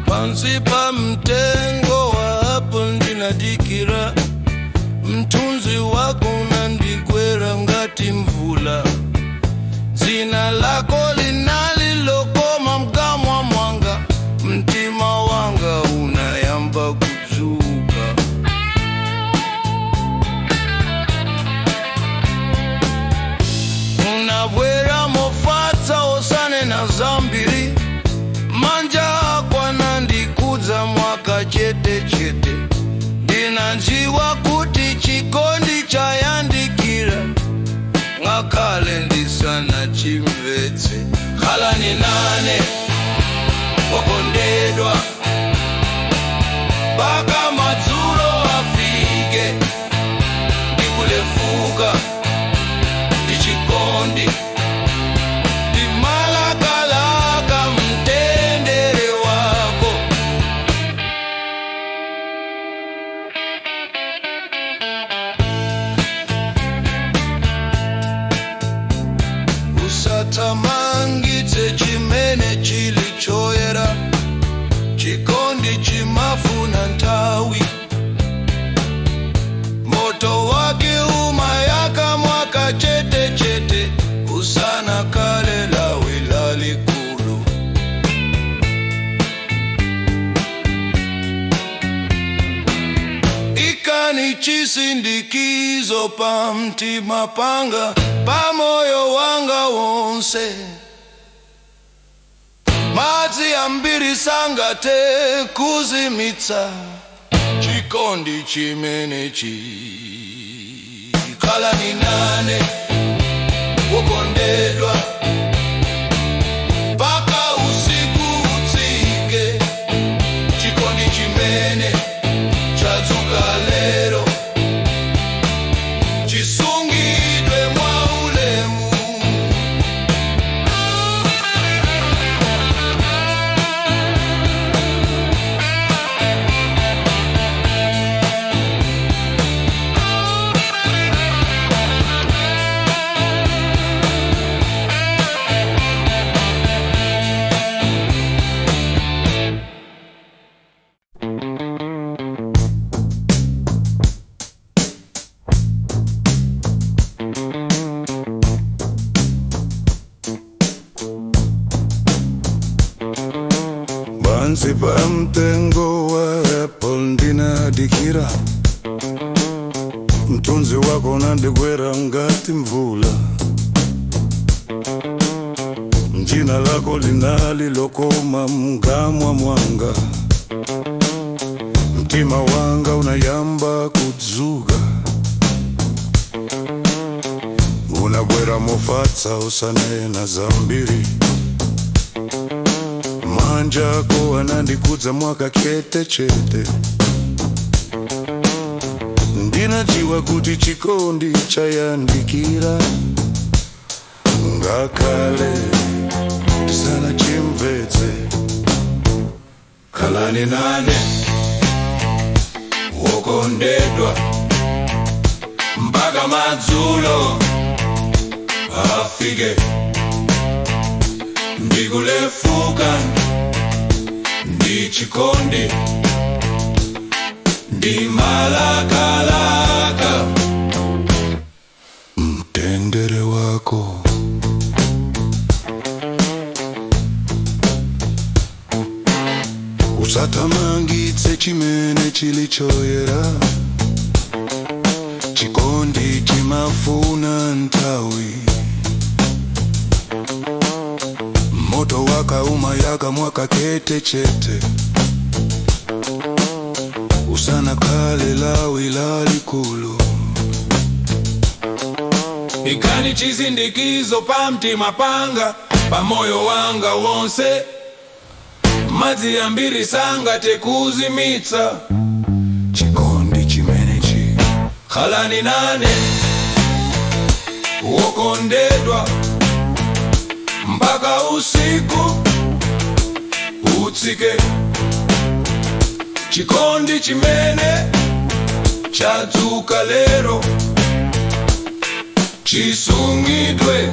Pansi pa mtengo wa apple ndinadikira, mthunzi wako unandigwera ngati mvula. Dzina lako linali lokoma mkamwa mwanga, mtima wanga unayamba kudzuka. Unabwera mofatsa, osanena zambiri, manja ako anandikudza mwakachete chete. Ndinadziwa kuti chikondi chayandikira, ngakhale ndisanachimvetse. Khalani nane, okondedwa, mpaka madzulo afike. Ndikulefuka ndi chikondi, ndimalakalaka mtendere wako. Usathamangitse chimene chili choyera, chikondi chimafuna nthawi. Moto wake umayaka mwakachete chete, usanakhale lawi lalikulu. Ikani chisindikizo pa mtima panga, pa moyo wanga wonse. Madzi ambiri sangathe kuzimitsa chikondi chimenechi. Khalani nane, wokondedwa, mpaka usiku utsike. Chikondi chimene chadzuka lero chisungidwe mwa ulemu. Pansi pa mtengo wa apple ndinadikira, mthunzi wako unandigwera ngati mvula. Dzina lako linali lokoma mkamwa mwanga, mtima wanga unayamba kudzuka. Unabwera mofatsa, usanena zambiri, manja ako anandikudza mwakachete chete. Ndinadziwa kuti chikondi chayandikira, ngakhale ndisanachimvetse. Khalani nane, wokondedwa, mpaka madzulo afike. Ndikulefuka ndi chikondi, ndimalakalaka mtendere wako. Usathamangitse chimene chili choyera, chikondi chimafuna nthawi. Moto wake umayaka mwakachete chete, usanakhale lawi lalikulu. Ikani chisindikizo pa mtima panga, pa moyo wanga wonse. Madzi ambiri sangathe kuzimitsa chikondi chimenechi. Khalani nane, wokondedwa, Mpaka usiku utsike. Chikondi chimene chadzuka lero chisungidwe.